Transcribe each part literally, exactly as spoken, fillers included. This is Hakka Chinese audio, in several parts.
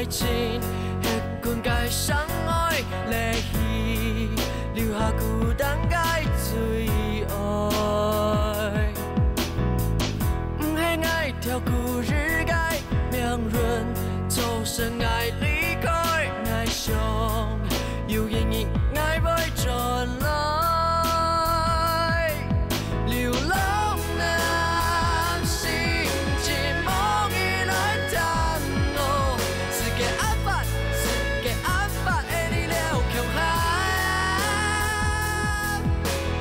盡歇睏个相愛離去，留下孤單个最愛。毋係𠊎跳過日个命運，造成𠊎離開，𠊎想有一日𠊎會轉來。 流浪啊，心情無人來聽哦，世界暗淡，世界暗淡，愛你了共下。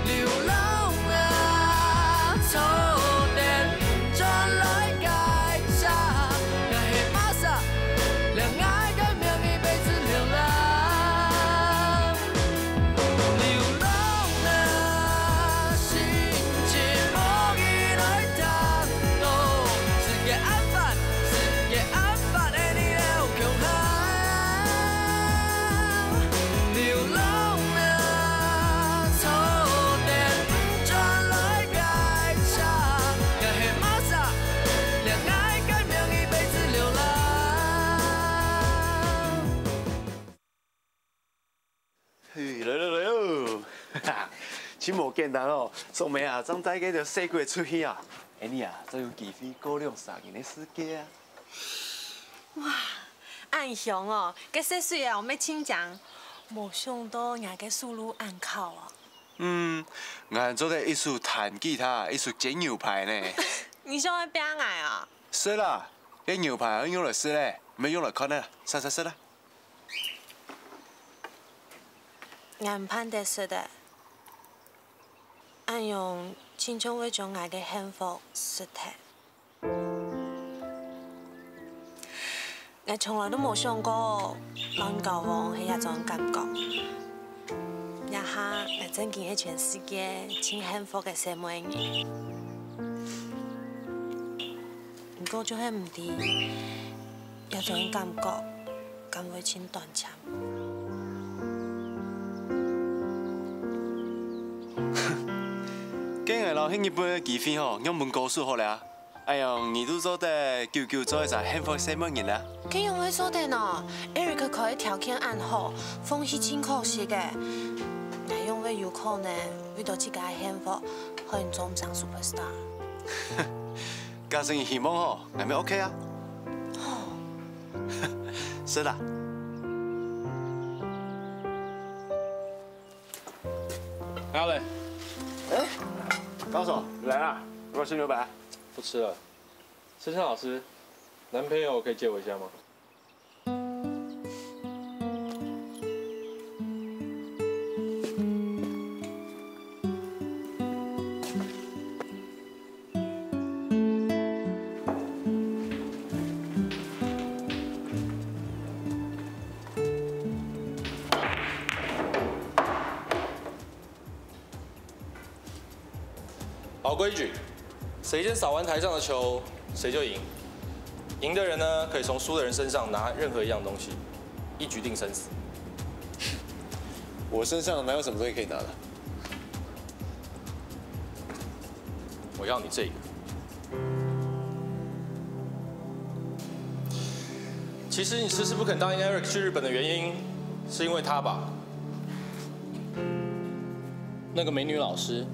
流浪啊，坐等轉來个車，𠊎係麼儕，了𠊎个名字變成流浪。 流浪啊，心情無人來聽哦，世界暗淡，世界暗淡，愛你了共下。流浪啊，坐等轉來个車，𠊎係麼儕，了𠊎个名字變成流浪。 嘿，來來來哦！哈哈，真無簡單哦，素梅啊，正帶个細鬼出去啊，恁呢啊，正有機會過兩儕人个世界啊。哇，恁香哦，該色水啊，𠊎乜盡靚，無想到𠊎个手路恁巧哦。嗯，𠊎做得一手彈吉他，一手煎牛排呢。你想愛騙𠊎啊？食啦，該牛排愛用來食咧，毋係用來看个，食食食啦。 𠊎毋盼得食个，恁樣親像會將𠊎个幸福食忒。𠊎從來都無想過，摎你交往係這種感覺。這下𠊎正經係全世界盡幸福个細妹人。毋過就係毋知，這種感覺敢會盡短暫。 該𠊎摎你日本个機會吼，讓分高手好了啊！哎喲，你都做得久久做一隻幸福个細妹人啦！該仰會做得呢？Eric開个條件恁好，放棄盡可惜个。𠊎仰會有可能為著自家个幸福，害你做毋成superstar？假使你希望吼，𠊎乜OK啊！吼， 食啦。阿磊，哎，高手，你來啦，要不要吃牛排？不吃了。森森老師，男朋友可以借我一下嗎？ 好规矩，谁先扫完台上的球，谁就赢。赢的人呢，可以从输的人身上拿任何一样东西，一局定生死。我身上哪有什么东西可以拿的？我要你这个。其实你迟迟不肯答应 Eric 去日本的原因，是因为他吧？那个美女老师。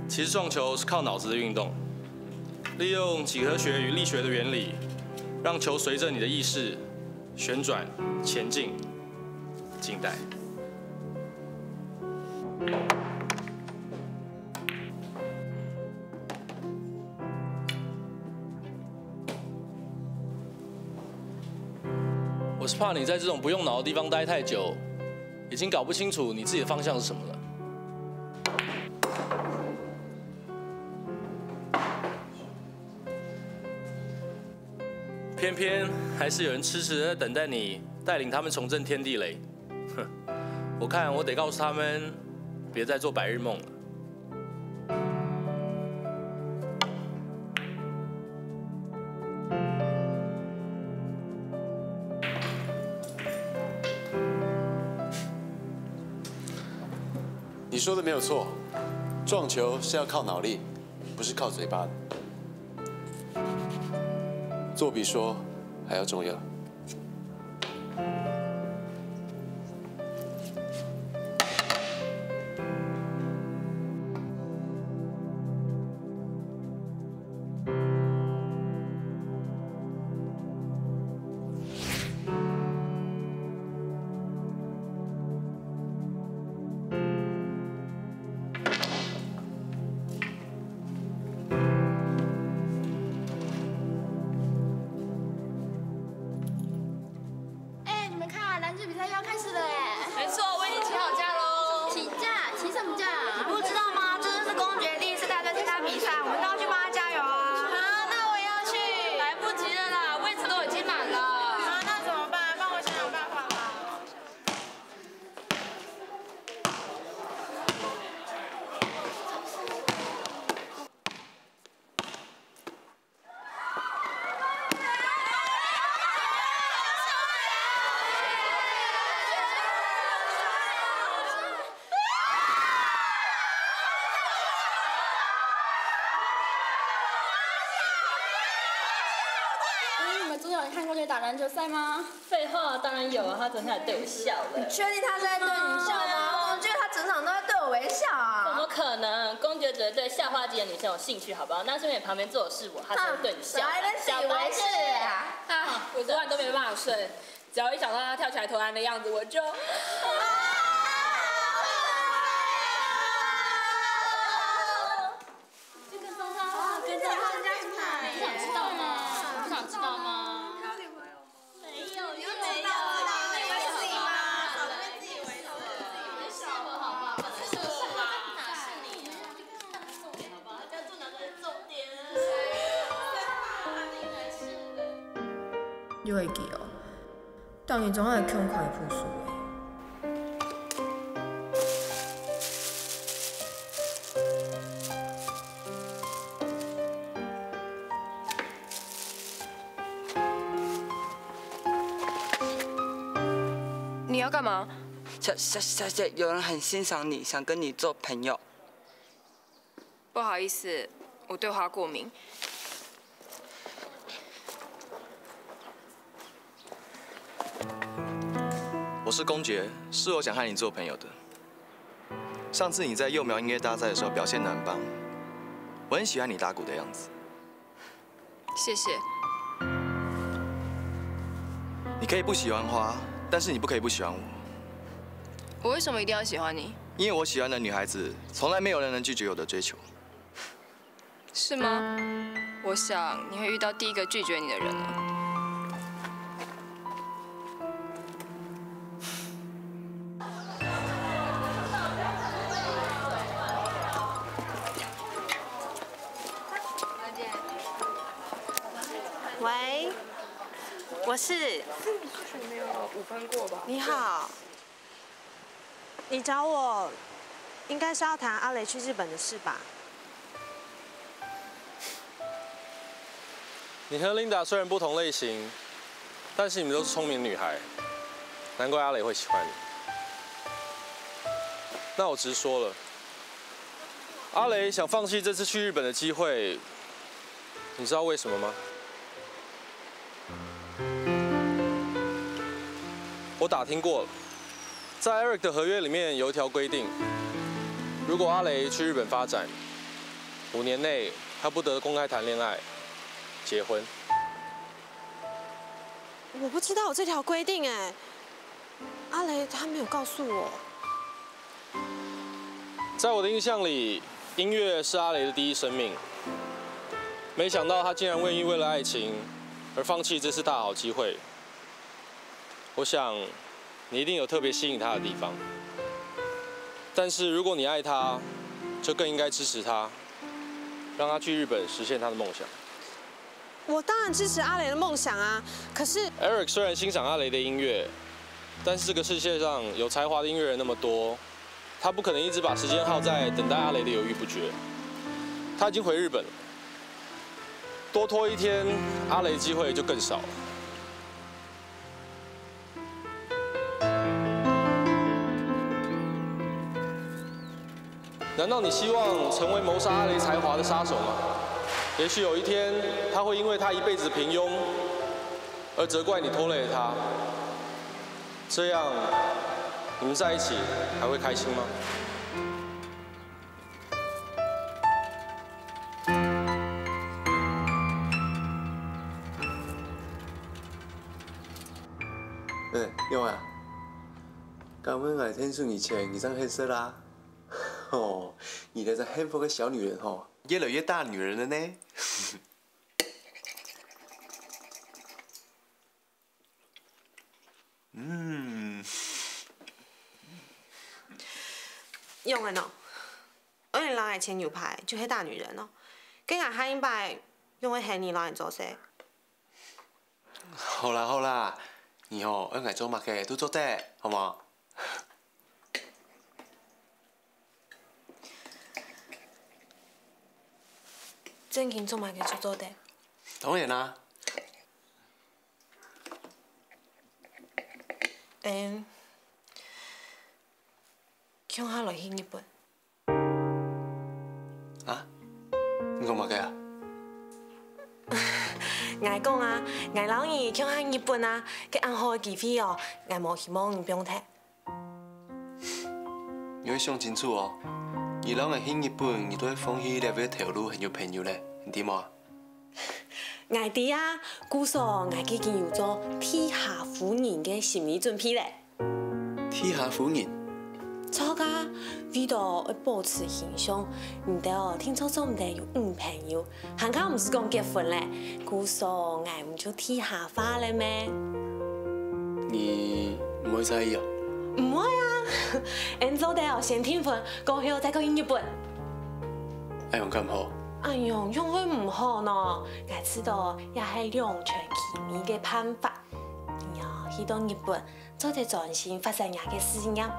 其实撞球是靠脑子的运动，利用几何学与力学的原理，让球随着你的意识旋转、前进、静待。 我是怕你在这种不用脑的地方待太久，已经搞不清楚你自己的方向是什么了。偏偏还是有人痴痴的在等待你带领他们重振天地嘞。哼，我看我得告诉他们，别再做白日梦了。说的没有错，撞球是要靠脑力，不是靠嘴巴的。做比说还要重要。哎，你们看，篮球比赛又要开始了哎！没错，我已经请好假喽。请假？请什么假？你不知道吗？这就是公爵第一次带队参加比赛，我们都要去帮他加油啊！啊，那我也要去。来不及了啦，位置都已经满了。啊，那怎么办？帮我想想办法吧。哎，你们真的有看过那打篮球赛吗？废话，当然有啊，他昨天还对我笑了。你确定他是在对你笑吗？我怎么觉得他整场都在对我微笑啊？怎么可能？公爵只会对校花级的女生有兴趣，好不好？那是因为你旁边坐的是我，他才会对你笑。哼，少来一个自以为是啊！啊，我昨晚都没办法睡，只要一想到他跳起来投篮的样子，我就……就跟踪他，跟踪他，人家去哪？你想知道吗？你想知道吗？没有，又没有，你以为是你吗？少在那边自以为是。你在笑我好不好？是不是啊？哪是你？重点好不好？他叫做哪个重点？你会记哦。 逐日總愛共款的步數的。你要幹嘛？小小小姐，有人很欣赏你，想跟你做朋友。 不好意思，我对花过敏。我是公爵，是我想和你做朋友的。上次你在幼苗音乐大赛的时候表现得很棒，我很喜欢你打鼓的样子。谢谢。你可以不喜欢花，但是你不可以不喜欢我。我为什么一定要喜欢你？因为我喜欢的女孩子，从来没有人能拒绝我的追求。 是吗？我想你会遇到第一个拒绝你的人了。喂，我是。是你之前没有午饭过吧？你好。 你找我，应该是要谈阿雷去日本的事吧？你和 Linda 虽然不同类型，但是你们都是聪明女孩，难怪阿雷会喜欢你。那我直说了，阿雷想放弃这次去日本的机会，你知道为什么吗？ 我打听过了，在 Eric 的合约里面有一条规定，如果阿雷去日本发展，五年内他不得公开谈恋爱、结婚。我不知道有这条规定哎，阿雷他没有告诉我。 在我的印象里，音乐是阿雷的第一生命。没想到他竟然愿意为了爱情而放弃这次大好机会。我想，你一定有特别吸引他的地方。但是如果你爱他，就更应该支持他，让他去日本实现他的梦想。我当然支持阿雷的梦想啊，可是 Eric 虽然欣赏阿雷的音乐，但是这个世界上有才华的音乐人那么多，他不可能一直把时间耗在等待阿雷的犹豫不决。他已经回日本了，多拖一天，阿雷机会就更少了。难道你希望成为谋杀阿雷才华的杀手吗？也许有一天，他会因为他一辈子平庸而责怪你拖累了他。这样，你们在一起还会开心吗？哎，勇啊，敢问𠊎聽出你前你正黑色啦？哦，你這个幸福个小女人吼，越来越大女人了呢。嗯。用个喏，愛你摎𠊎切牛排就係大女人哦。該𠊎下一擺用个係你摎你做事。好啦好啦，你吼愛𠊎做麼个都做得，好無？ 正經做麼个就做得。當然啦。嗯，共下來去日本。啊？你講麼个啊？𠊎講啊，𠊎摎你共下日本啊，該恁好个機會哦，𠊎無希望你放忒。 你愛想清楚哦，你摎𠊎去日本，你都愛放棄這位頭路還有朋友咧，你知無？𠊎知啊，故所𠊎既經有做地下夫人个心理準備咧。地下夫人？著啊，為著愛保持形象，你兜定著做毋得有女朋友， 還較毋使講結婚咧，故所𠊎毋就地下化咧咩？你毋會在意哦？毋會啊，𠊎做得哦先訂婚，過後再過去日本。恁樣敢好？恁樣仰會毋好呢？𠊎知著這係兩全其美个辦法。你哦去到日本，做得專心發展若个事業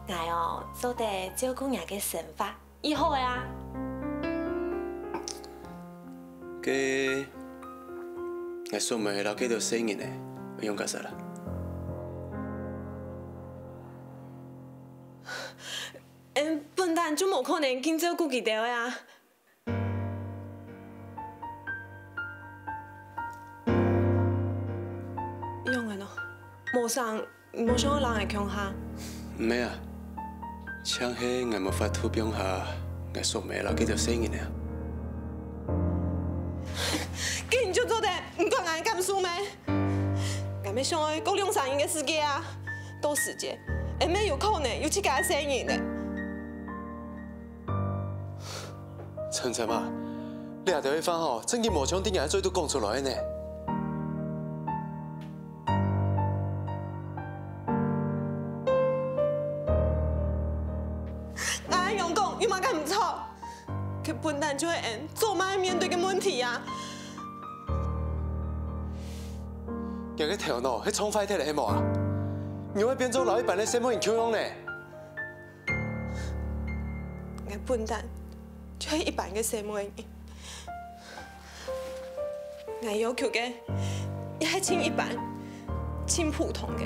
；𠊎哦做得照顧若个生活。 以後个啊。該，𠊎素梅摎該兜細人仔，愛仰結煞啦？嗯，本旦就無可能緊照顧佢兜个啊。仰仔呢？無想 無想愛摎𠊎共下。毋係啊，淨係𠊎無法度放下𠊎素梅摎該兜細人仔啊。該你就做得毋管𠊎感受咩？𠊎乜想愛過兩儕人个世界啊！到時節，𠊎乜有可能有自家个細人仔。 晨晨啊，這兜个話吼，正經無像在𠊎个嘴肚講出來个呢。𠊎恁樣講有麼个毋著？該本旦就係𠊎做麼个面對个問題啊！𠊎个頭腦係撞壞忒了係無啊？仰會變做摎一般个細妹人共樣呢？ 𠊎本旦就係一般个細妹人。𠊎要求个也係盡一般、盡普通个。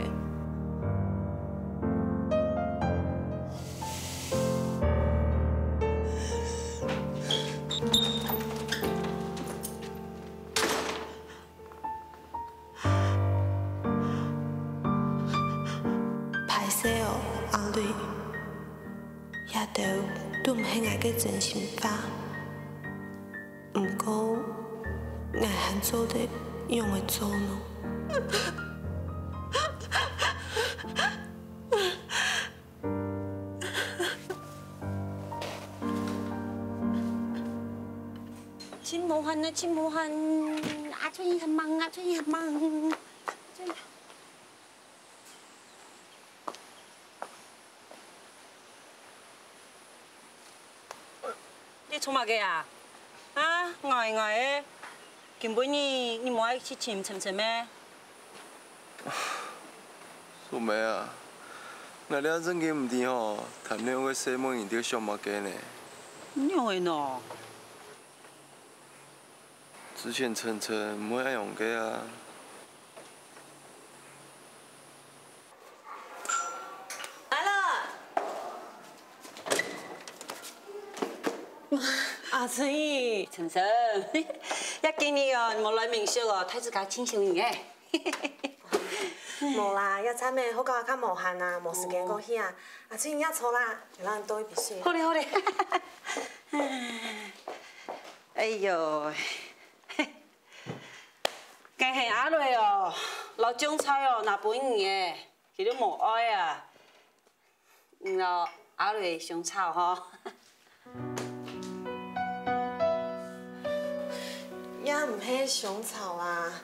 歹勢哦，阿瑞，這兜都毋係𠊎个真心話。毋過，𠊎還做得仰仔做呢？ 盡無閒啊，盡無閒！啊，最近很忙啊，最近很忙。最近你做麼个啊？啊，呆呆个！今晡日你無愛去尋晨晨咩？素梅啊，𠊎這下正經毋知吼，談戀愛个細妹人在想麼个呢？仰仔呢？ 之前晨晨毋會恁樣个啊。來了。阿春姨，春春，這幾日哦，無來民宿哦，大自家盡想你誒。無啦，這站仔學校較無閒啊，無時間過去啊。阿春姨，你坐啦，𠊎摎你倒一杯水。好咧，好咧。哎喲，該係阿瑞哦，摎種菜哦，拿分你誒，佢都無愛啊。 你摎阿瑞相吵吼？也毋係相吵啊，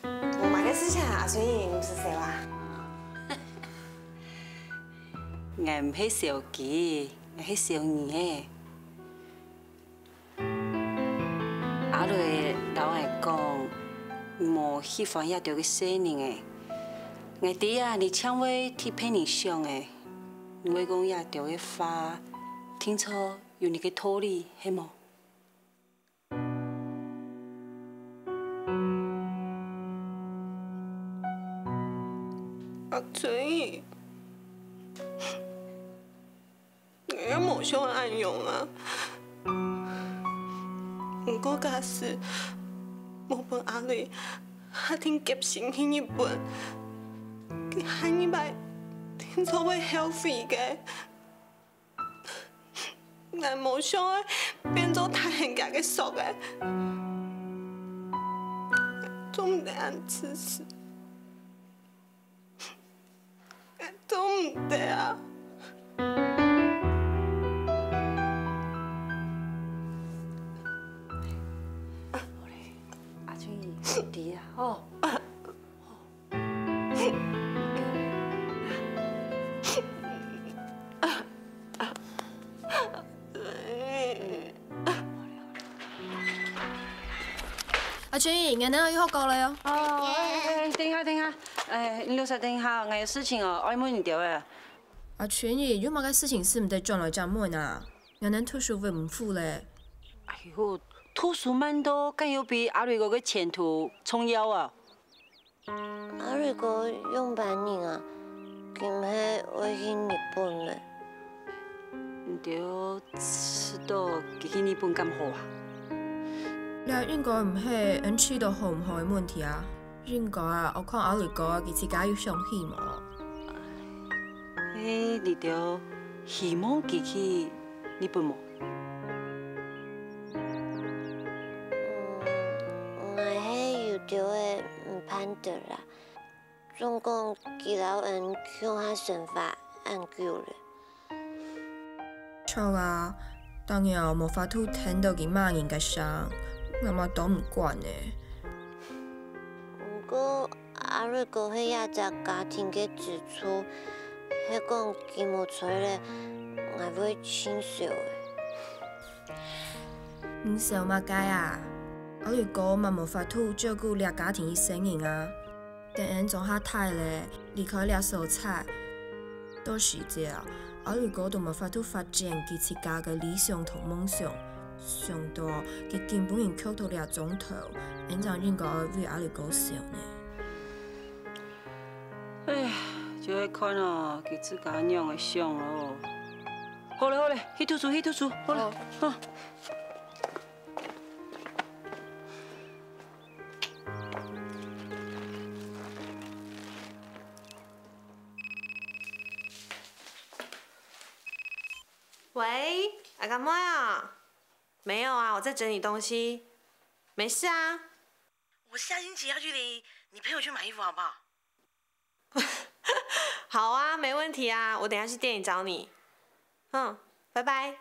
無麼个事情啊，阿春姨，你毋使愁啊。𠊎毋係愁佢，𠊎係愁你誒。 阿瑞摎𠊎講，你無喜歡這兜个細人仔。𠊎知啊，你淨會替別人想誒，你會講這兜个話，定著有你个道理，係無？阿春姨， 𠊎也無想恁樣啊。毋過假使無分阿瑞下定決心去日本，佢下二擺定著會後悔个。𠊎無想愛變做大人家个索仔，做毋得恁自私。 做毋得啊！阿春姨，知啊，吼。 阿春姨，𠊎等愛去學校了喲。哦，哎，哎，等一下，等一下，哎，你留下等一下，𠊎有事情哦，愛問你兜仔。阿春姨，有麼个事情使毋得轉來正問啊？𠊎等讀書會毋赴咧。哎喲，讀書慢到，敢有比阿瑞哥个前途重要啊？ 阿瑞哥仰般人啊？佢毋係愛去日本咩？你兜知道佢去日本敢好啊？這應該毋係恩知道好毋好个問題啊。應該啊，愛看阿瑞哥佢自家有想去無？欸，你兜希望佢去日本無？嗯，𠊎係有兜仔毋盼得啦。 總講佢摎恩共下生活恁久咧。著啊，逐日無法度聽到佢罵人个聲，𠊎嘛當毋慣呢。毋過阿瑞哥係這隻家庭个支柱，係講佢無在咧，𠊎會盡愁欸。你愁麼个啊？阿瑞哥嘛無法度照顧這家庭一世人啊。 等恩長較大咧，離開這所在，到時節啊，阿瑞哥都無法度發展佢自家个理想同夢想。想到佢今晡日囥到這種頭，恩正應該愛為阿瑞哥愁呢。哎呀，就係看哦，佢自家仰仔想哦。好咧，好咧，去讀書，去讀書，好咧，好。 喂，阿甘妹啊？沒有啊，我在整理東西。沒事啊。我下星期要去旅，你陪我去買衣服好不好？好啊，沒問題啊，我等下去店裡找你。嗯，拜拜。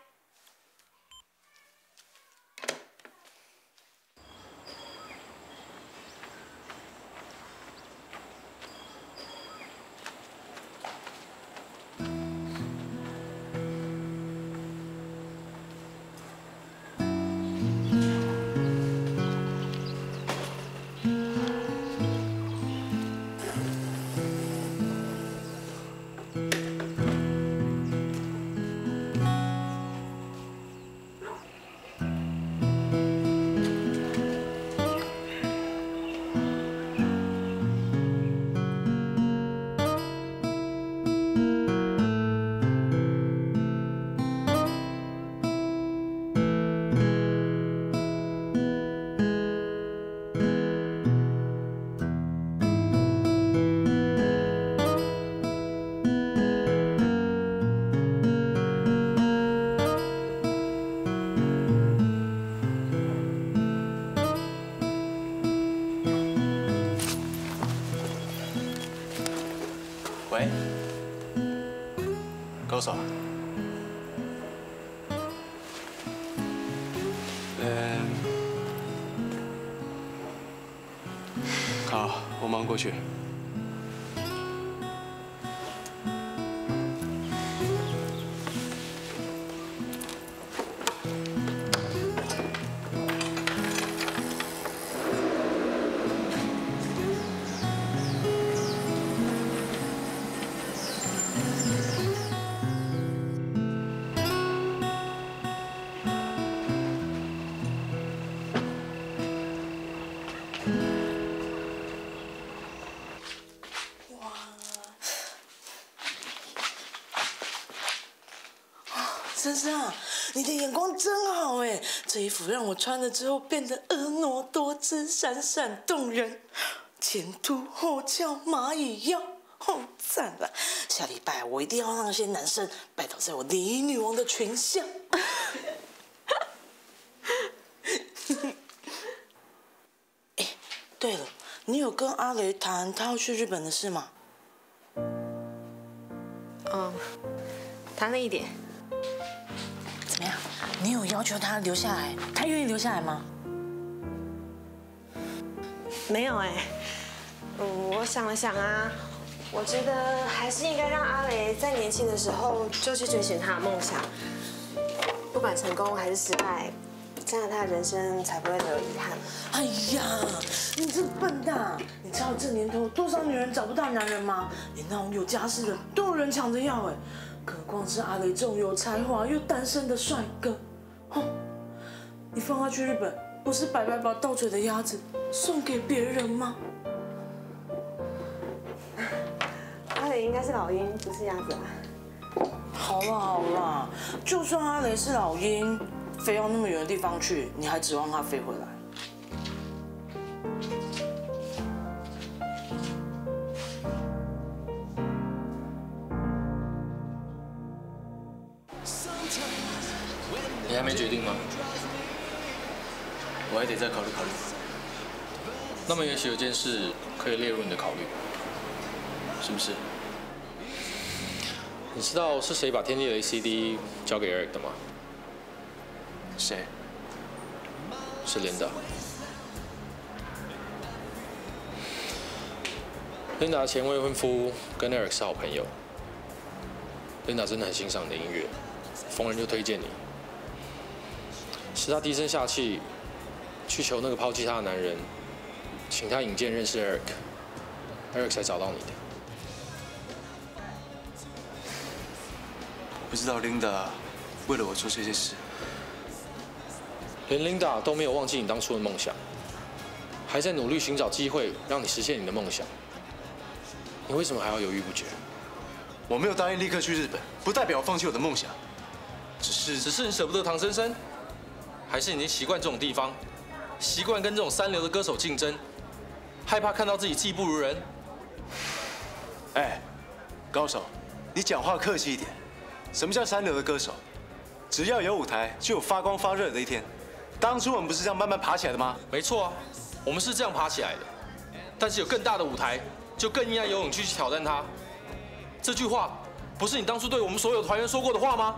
喂，高嫂。呃，好，我马上过去。哇！ 先生啊，你的眼光真好哎！这衣服让我穿了之后变得婀娜多姿、闪闪动人，前凸后翘、蚂蚁腰，好赞啊！下礼拜我一定要让那些男生拜倒在我礼仪女王的裙下。 对了，你有跟阿雷谈他要去日本的事吗？嗯，谈了一点。怎么样？你有要求他留下来？他愿意留下来吗？没有哎，我想了想啊，我觉得还是应该让阿雷在年轻的时候就去追寻他的梦想，不管成功还是失败，这样他的人生才不会留有遗憾。哎呀，你这笨蛋！你知道这年头多少女人找不到男人吗？连那种有家室的都有人抢着要哎，更何况是阿雷这种有才华又单身的帅哥。哼，你放他去日本，不是白白把倒垂的鸭子送给别人吗？阿雷应该是老鹰，不是鸭子啊。 好了好了，就算阿雷是老鹰，飞到那么远的地方去，你还指望他飞回来？你还没决定吗？我还得再考虑考虑。那么也许有件事可以列入你的考虑，是不是？你知道是谁把天地雷 C D 交给 Eric 的吗？谁？是 Linda。Linda 的前未婚夫跟 Eric 是好朋友。Linda 真的很欣赏你的音乐，逢人就推荐你，是他低声下气去求那个抛弃他的男人，请他引荐认识 Eric，Eric 才找到你的。 我不知道 Linda 为了我做这些事。连 Linda 都没有忘记你当初的梦想，还在努力寻找机会让你实现你的梦想。你为什么还要犹豫不决？我没有答应立刻去日本，不代表我放弃我的梦想。只是，只是你舍不得唐森森，还是你已经习惯这种地方，习惯跟这种三流的歌手竞争，害怕看到自己技不如人？哎，高手，你讲话客气一点。什么叫三流的歌手？只要有舞台，就有发光发热的一天。当初我们不是这样慢慢爬起来的吗？没错啊，我们是这样爬起来的。但是有更大的舞台，就更应该有勇气去挑战它。这句话不是你当初对我们所有团员说过的话吗？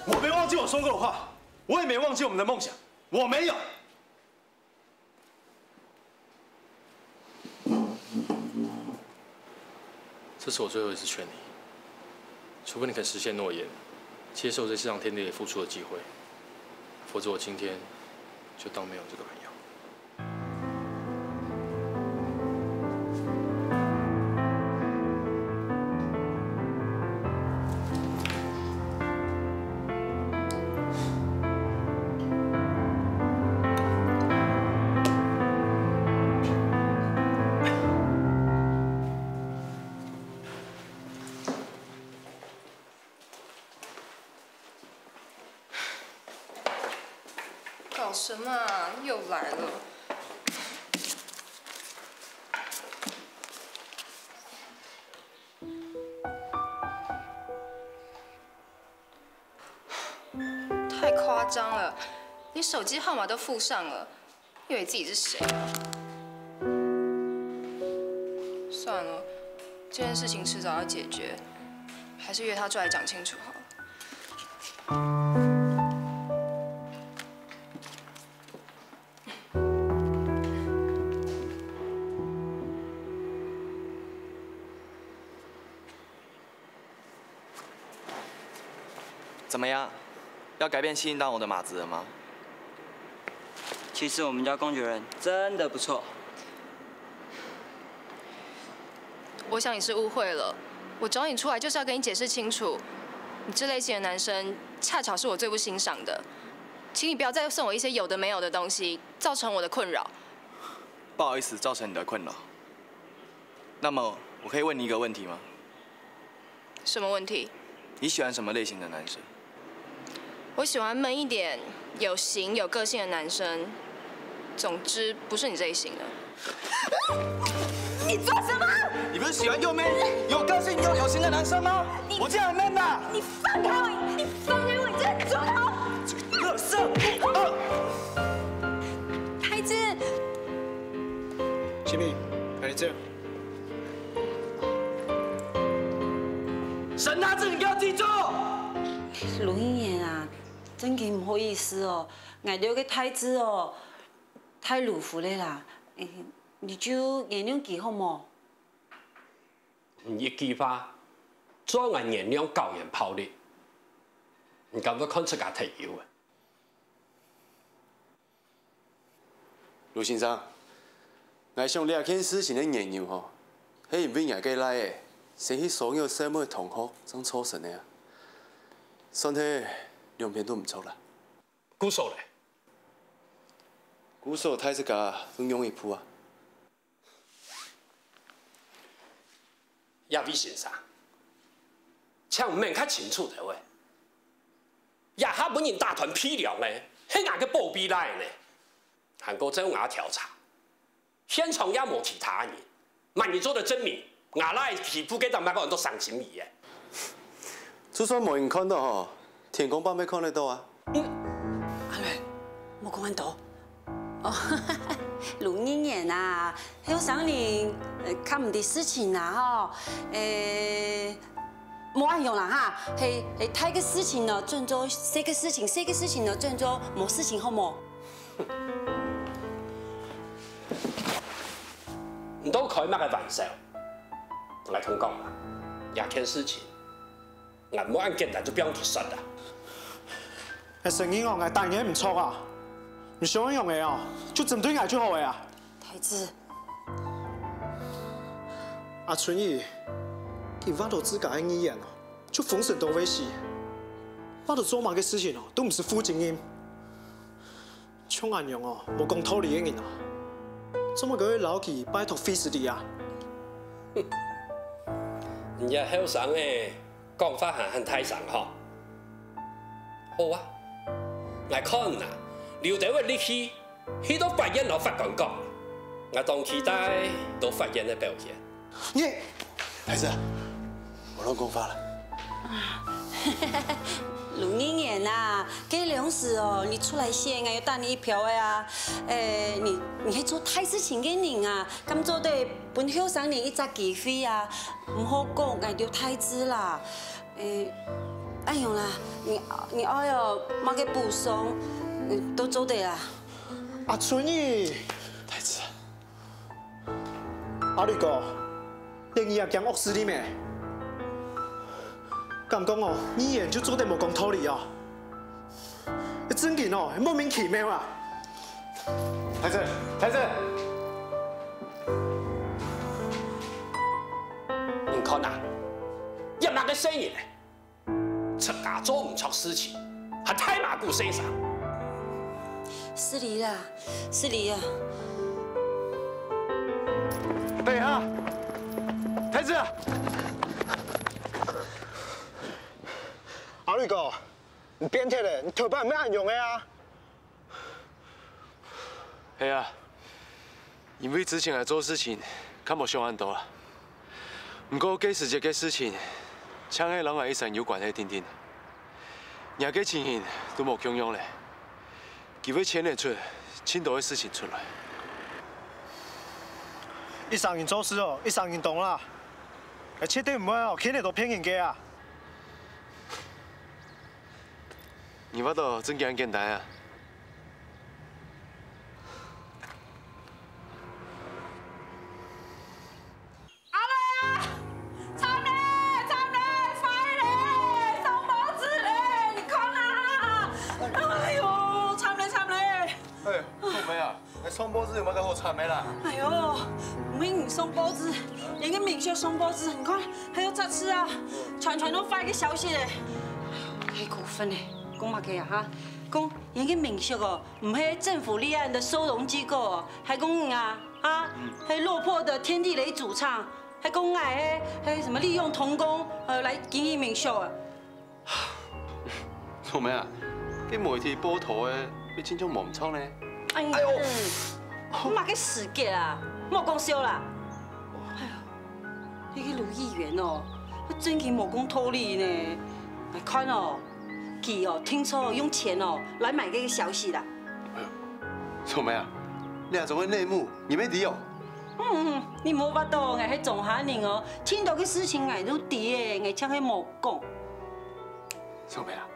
我没忘记我说过的话，我也没忘记我们的梦想，我没有。 这是我最后一次劝你，除非你肯实现诺言，接受这次让天地付出的机会，否则我今天就当没有这个朋友。搞什么啊？又来了。太夸张了，连手机号码都附上了，以为自己是谁啊？算了，这件事情迟早要解决，还是约他出来讲清楚好了。怎么样？要改变吸引到我的马子了吗？其实我们家公爵人真的不错。我想你是误会了，我找你出来就是要跟你解释清楚，你这类型的男生恰巧是我最不欣赏的，请你不要再送我一些有的没有的东西，造成我的困扰。不好意思，造成你的困扰。那么，我可以问你一个问题吗？什么问题？你喜欢什么类型的男生？我喜欢闷一点、有型、有个性的男生。总之，不是你这一型的。你做什么？你不是喜欢又 man 又个性又有型的男生吗？我这样很 man 的。你放开我！你放开我！你这个猪头！乐色！太子，启明，看你这样。神拿着你给我记住！龙应年啊，真个毋好意思哦，𠊎兜个太子哦，太鲁夫了啦，你就原谅佢好無？你一句話，做𠊎原谅高原暴力，你敢會看自家忒幼啊？ 盧先生，𠊎想這件事情个原因吼，係因為𠊎个倈仔先去騷擾細妹同學正造成个啊，算係兩片都毋著啦。故所咧？故所大自家都讓一步啊。這位先生，請問較清楚兜仔，這下分人打斷鼻樑个，係𠊎个寶貝倈仔呢，還過照𠊎調查。 現場也無其他人，麼人做得證明吾倈欺負該隻麼个安到傷心姨仔？就算無人看到吼，天光板也看得到啊。阿瑞，莫講恁多。哦，盧議員啊，後生人較毋知事情啊吼，誒，莫恁樣啦哈，係係大个事情呢，轉做細个事情，細个事情呢，轉做無事情，好無？ 你兜開麼个玩笑？𠊎同你講啊，這件事情，𠊎無恁簡單就放佢煞啊。哎，承認哦，𠊎當然毋著啊！你想愛仰仔哦，就針對𠊎就好了啊！太子，阿春姨，佢挖著自家个議員哦，就封神到會死，挖著做麼个事情哦，都毋使負責任。 像恁樣哦，無講道理个人哦，做麼个會摎佢拜託費斯利啊？你這後生仔，講話還恁大聲吼！好啊，𠊎看啊，留兜仔力氣，去到法院摎法官講，𠊎當期待到法院个表現。 你，孩子，莫亂講話了。盧議員啊，該兩時哦，你出來選，𠊎有打你一票个啊。誒，你你係做大事情个人啊，敢做得分後生人一隻機會啊？毋好講𠊎兜太子啦。誒，恁樣啦，你你愛哦，麼个補償，嗯，都做得啦。阿春姨，太子，阿綠哥，你也驚惡勢力咩？敢講哦，議員就做得無講道理哦？正經哦，莫名其妙啊！太子，太子，你看啊，這麼个細人仔， 自家做毋著事情，還大罵古先生。失禮啦，失禮啊！等一下，太子，阿瑞哥，你變忒了，你頭擺毋係恁樣个啊！ 係啊，因為之前𠊎做事情較無想恁多啦。毋過該時節个事情，像係摎𠊎一生有關係定定。若个情形都無共樣了，佢會牽連出盡多个事情出來。一生人做事哦，一生人當啦。哎，絕對毋會哦，肯定都騙人个啊！你話到真簡簡單啊！阿妹啊，慘咧，慘咧，壞咧，送報紙咧，你看啊！哎喲，慘咧，慘咧！哎，做咩啊？ 哎，送報紙有麼个好慘个啦？哎喲，毋係人送報紙，連个民宿送報紙，你看，還有雜誌啊，傳傳都壞个消息咧。太過分咧，講麼个啊哈？講連个民宿哦，毋係政府立案个收容機構哦，還講你啊，哈，還落魄个天地人主唱，還講𠊎係，係什麼利用童工，呃，來經營民宿啊。 做咩啊？該媒體報導个，你真正無毋著呢？哎喲，麼个時節啊？莫講笑啦！哎喲，你个盧議員哦，真經無講道理呢。𠊎看哦，佢哦，定著用錢哦來買該个消息啦。做咩啊？你這種个內幕，你乜知哦？嗯，你無法度，𠊎係莊下人哦，盡多个事情𠊎都知个，𠊎正係無講。 做咩啊？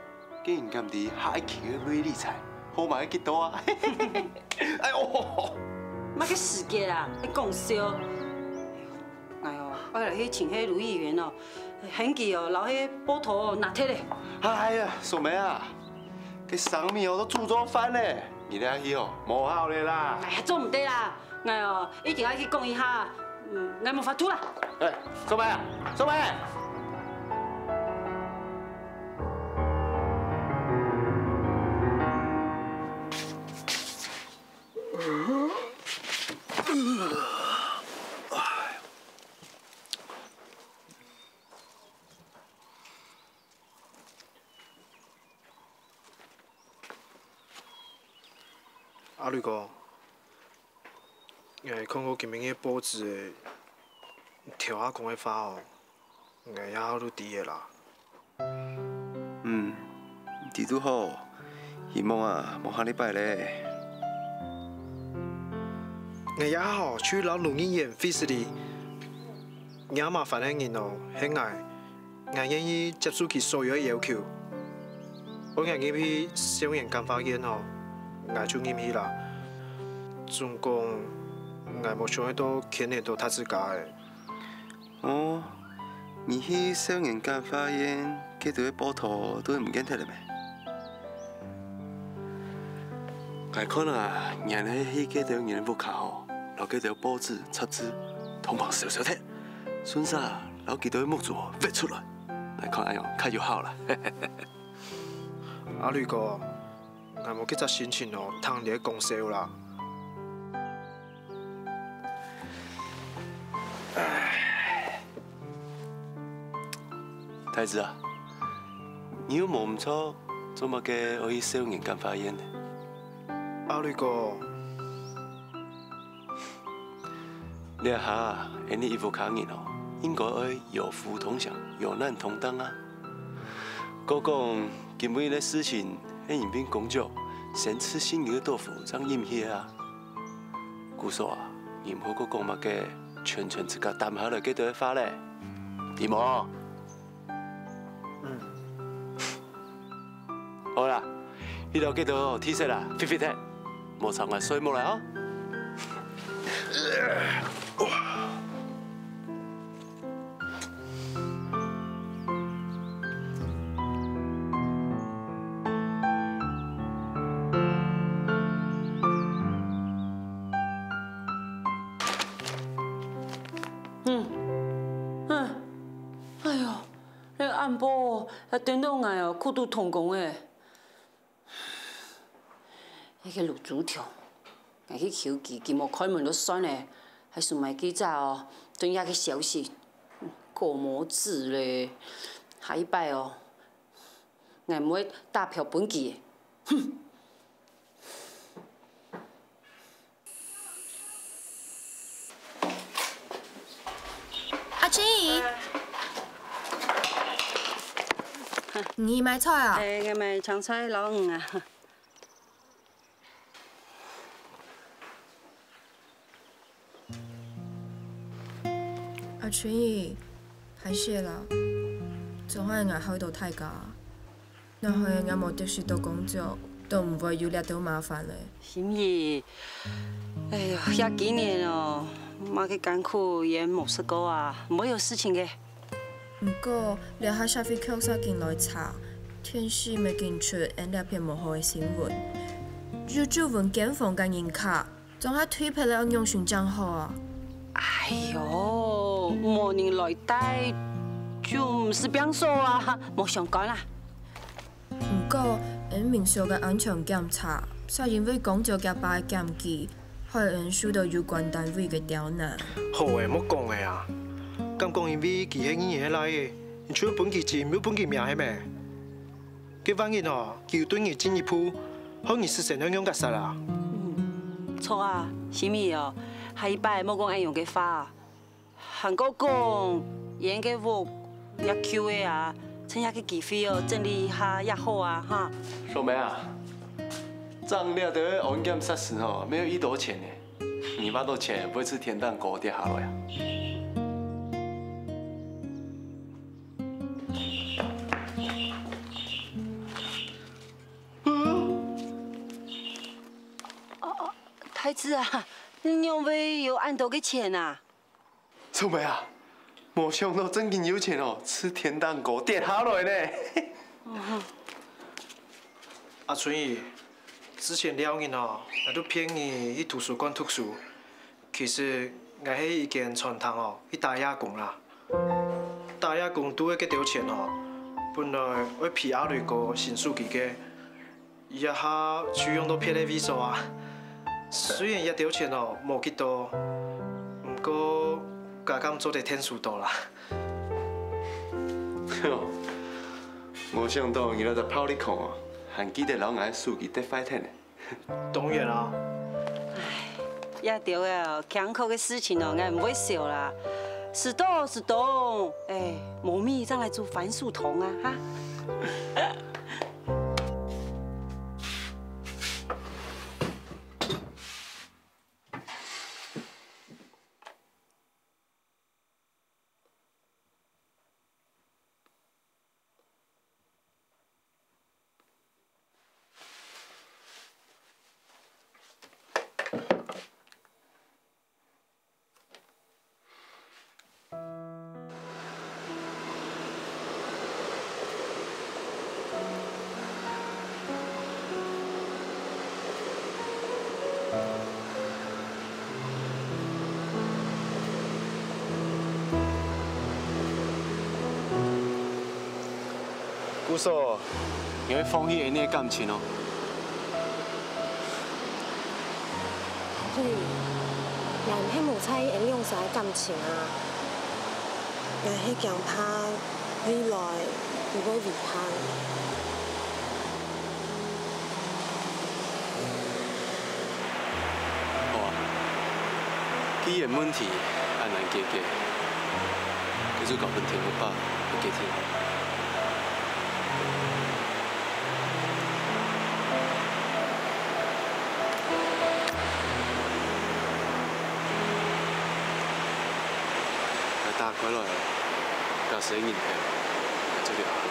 該你敢知下一期个瑞理財號碼係幾多啊？哎喲！麼个時節啊？你講笑！哎喲，𠊎來去尋該盧議員哦，喊佢哦，摎該報導哦拿忒咧。哎呀，素梅啊，該生米哦都煮做飯咧，你這去哦，無效咧啦！哎呀，做毋得啦！ 𠊎哦，一定愛去講一下，嗯，𠊎無法度啦。哎，素梅啊，素梅！阿雷哥，𠊎看過今晡日个報紙，頭下講个話哦，𠊎這下都知个啦。嗯，知就好，希望啊，無下禮拜咧。𠊎這下哦，就摎盧議員會失禮，若麻煩个人哦，係𠊎。 𠊎願意接受佢所有个要求。愛𠊎入去少年感化院吼，𠊎就入去啦。總講，𠊎無想愛到牽連到大自家个。哦，你去少年感化院，該兜个報導都毋見忒了咩？ 𠊎看啊，你係去該兜人屋下吼，摎該兜報紙、雜誌，通通燒燒忒，順續摎佢兜个目珠挖出來。𠊎看恁樣較有效啦。阿雷哥，𠊎無該隻心情哦，聽你个講笑啦。 大志啊，你又無毋著，做麼个愛去少年感化院呢？阿雷哥，這下，𠊎俚一屋下人哦，應該愛有福同享，有難同當啊！過講，今晡日个事情，係因為公主先食新娘个豆腐正引起个啊！ 故所啊，你毋好過講麼个全全自家擔下來該兜个話咧，知無？嗯。好啦，去摎該兜地色啦，拂拂忒，莫吵𠊎睡目了哦。 嗯，唉，哎喲，這暗晡也顛倒𠊎哦，苦肚痛講誒。 該个盧組長，𠊎去求佢，佢無開門就算了，還送𠊎幾隻哦，轉夜个消息，過無子咧。下一擺哦，𠊎毋會打票分佢。哼！ 阿青姨，你買菜啊？哎，𠊎買青菜摎魚啊。阿青姨，歹勢啦，總係𠊎害到大家。若係𠊎無得失到工作，都毋會有這兜麻煩咧。心怡，哎喲，這幾年哦，麼个艱苦也無食過啊，毋會有事情个。毋過，這下社會局正經來查，電視乜經出𠊎這片無好个新聞，有九分間房个人客， 總下退票了愛仰形正好啊？哎喲，無人來帶，就毋使拚掃啊，無相干啊。毋過，𠊎民宿个安全檢查，煞因為工作加班个檢舉，害𠊎受到有關單位个刁難。好誒，莫講誒啊！敢講因為佢係議員个倈仔，你就分佢錢，又分佢命係咩？ 該萬一哦，佢有對你進一步，害你失身愛仰結煞啊？著啊，心怡哦，下一擺莫講恁樣个話。還過講，𠊎个屋也舊个啊，趁這个機會哦，整理一下也好啊，哈。秀梅啊，裝這兜个安檢設施吼，乜愛幾多錢呢？你花多錢，毋會自天頂高跌下來啊？ 太子啊，你仰會有恁多个錢啊？秀梅啊，無想到正經有錢哦，自天頂高跌下來呢。阿春姨，之前尞日哦，𠊎都騙你去圖書館讀書， 其實𠊎係一間餐廳哦，去打夜工啦。打夜工度个該兜錢哦，本來愛陪阿雷哥新手機个，這下就用到別个位所啊。雖然這兜錢哦無幾多，毋過加減做得𢯭手到啦。無想到你這隻暴力狂哦，還記得摎𠊎手機跌壞忒呢。 當然啊。這兜啊，艱苦个事情哦，𠊎毋會愁啦。食到食到，哎，無米正來煮番薯湯啊，哈。 故所，你會放棄𠊎俚个感情哦？對，𠊎毋係無在意𠊎兩儕个感情啊，𠊎係驚怕 未來你會遺憾。好啊，既然問題恁難解決，該就交分天父爸來解決好了。 𠊎打開來，假使係人頭，𠊎就留下來；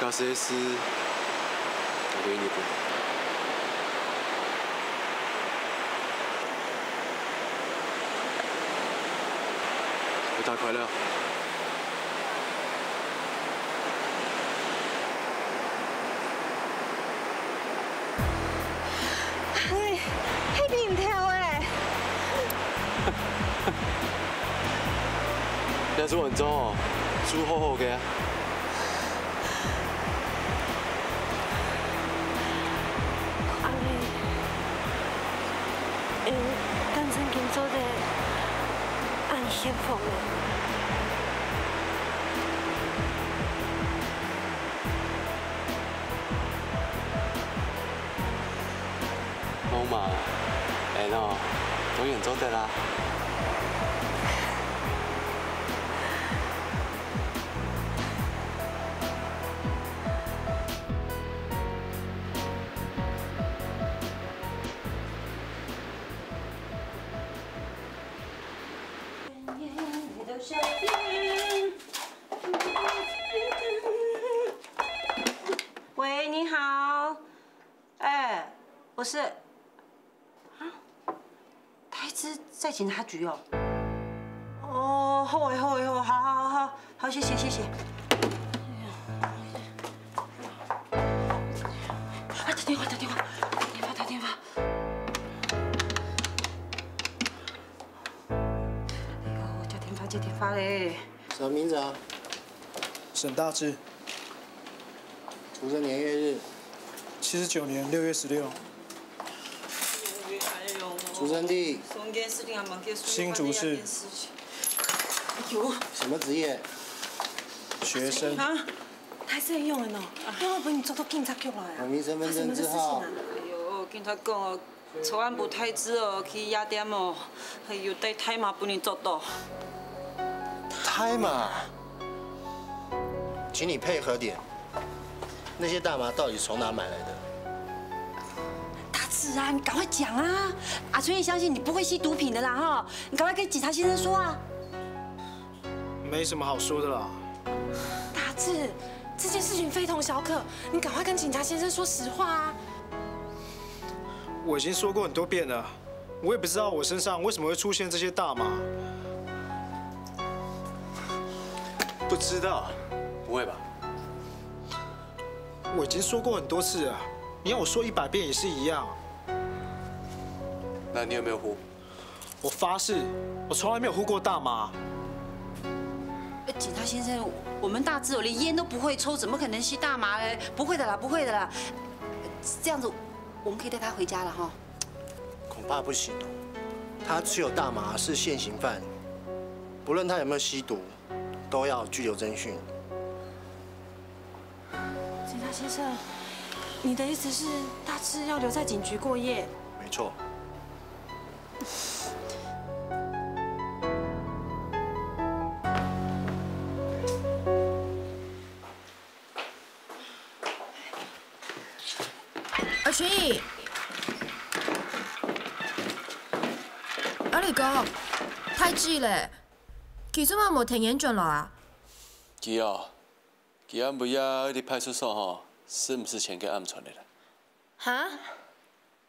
假使係事，𠊎就一日分。𠊎打開了。 哎，係人頭欸！這係文章哦，煮好好个啊。阿妹，你敢真經做得恁幸福無？ 無嘛，恁樣哦，當然做得啊。喂，你好。哎，我是，啊，太子在警察局哦。哦，好诶，好诶，好，好，好，好，好，谢谢，谢谢。啊，打电话，打电话，打电话，打电话。哎呦，接电话，接电话嘞。 什么名字啊？沈大志，出生年月日？七十九年六月十六，出生地？新竹市。什么职业？学生。啊，太生用了呢，要不你抓到警察局来啊？我没身份证字号。哎呦，警察讲哦，昨暗晡太子哦去夜店哦，还有带大麻分你捉到。大麻？请你配合点，那些大麻到底从哪买来的？大志啊，你赶快讲啊！阿春也相信你不会吸毒品的啦哈，你赶快跟警察先生说啊！没什么好说的啦。大志，这件事情非同小可，你赶快跟警察先生说实话啊！我已经说过很多遍了，我也不知道我身上为什么会出现这些大麻。不知道？不会吧？我已经说过很多次了，你要我说一百遍也是一样。那你有没有呼？我发誓，我从来没有呼过大麻。警察先生，我们大志友连烟都不会抽，怎么可能吸大麻嘞？不会的啦，不会的啦。这样子，我们可以带他回家了哈。恐怕不行哦。他持有大麻是现行犯，不论他有没有吸毒，都要拘留侦讯。警察先生，你的意思是大志要留在警局过夜？没错。阿春姨，阿里哥，太子咧，佢做麼無聽人轉來啊？佢哦，佢暗晡夜去派出所吼，係毋係前个暗傳个啦？哈？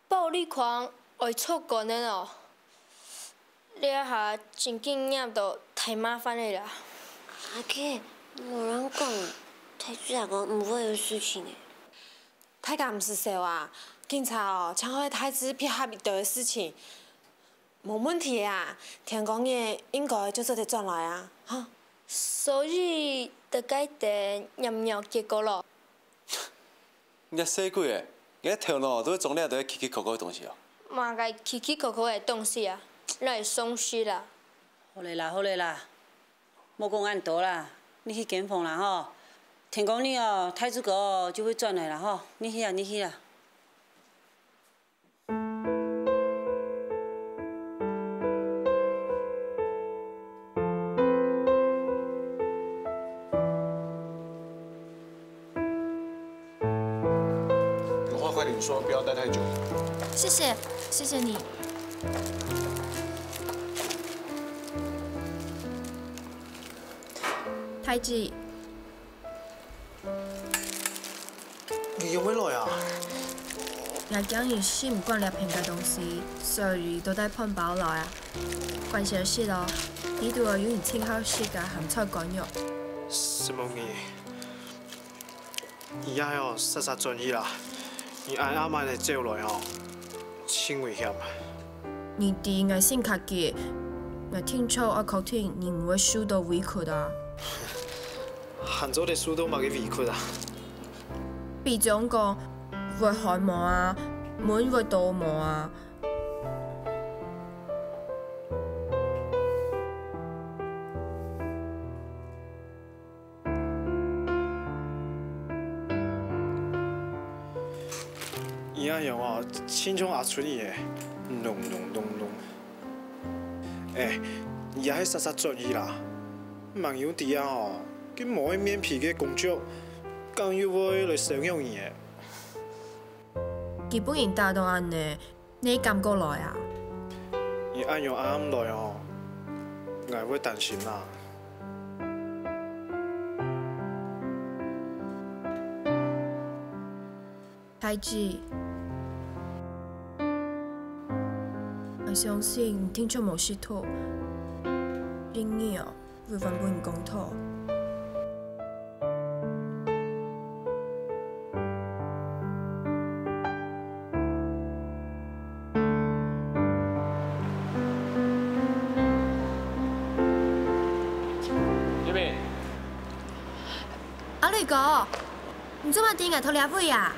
暴力狂愛捉官个哦？ 這下正經惹到大麻煩个啦。阿K，無亂講啊，太子阿哥毋會有事情个。大家毋使愁啊，警察哦，正會大致配合一兜个事情，無問題个啊。天光日應該就做得轉來啊，哈。所以，大家等驗尿結果咯。 你細鬼仔，你个頭腦都會裝這兜奇奇怪怪个東西哦。麼个奇奇怪怪个東西啊？哪會送死啦？好咧啦，好咧啦，莫講恁多啦，你去間房啦吼。天光日哦，太子哥就會轉來啦吼，你去啊，你去啊。 有話快点说，不要待太久。谢谢，谢谢你。太子，你仰會來啊？ 𠊎驚你食毋慣這片个東西，所以都帶飯包來啊。關小食哦，裡肚有你盡好食个鹹菜乾肉。承蒙你，你愛哦，煞煞轉意啦。你恁暗暗仔走來哦，盡危險。 你知𠊎性格急，𠊎定著愛確定你毋會受到委屈啊。還做得受到麼个委屈啊？比將講，會寒無啊，蚊會多無啊。 你恁樣哦，親像阿春姨仔，噥噥噥噥。哎，你也係煞煞轉意啦，吂有知啊哦，該無愛面皮个公主，敢又會來收養你仔？佢分人打到恁呢， 你敢過來啊？你恁樣暗來哦，𠊎會擔心啦。大姊，𠊎相信你定著無食著，今日哦，會還分人講討。阿雷哥，你做麼个在𠊎兜這位啊？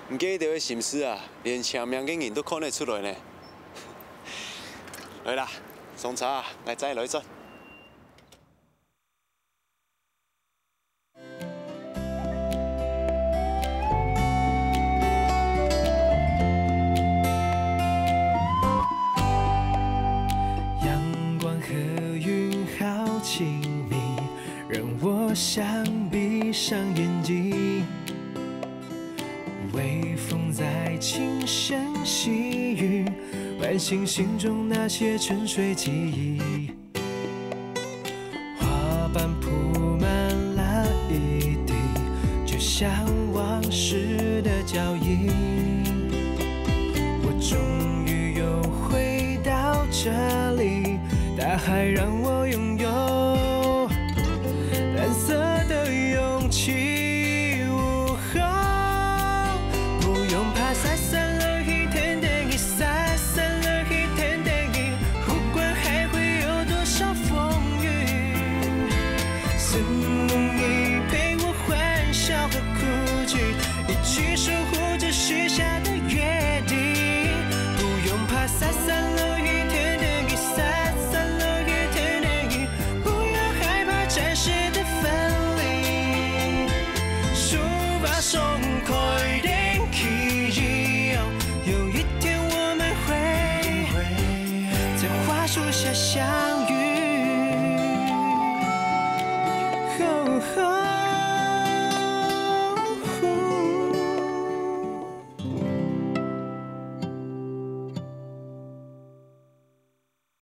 你該兜个心思啊，連簽名个人都看得出來呢。來啦，上車啊，𠊎載你來轉。 阳光和云好亲密，让我想闭上眼睛。微风在轻声细语，唤醒心中那些沉睡记忆。 花瓣铺满了一地，就像往事的脚印。我终于又回到这里，大海让我拥有蓝色的勇气。 不用怕，洒洒落去，天天去，洒洒落去，天天去，不管还会有多少风雨，是梦里陪我欢笑和哭泣，一起守护着许下的约定。不用怕，洒洒落去，天天去，洒洒落去，天天去， 不要害怕暂时的分离，手把手开天去，有一天我们会在花树下相遇。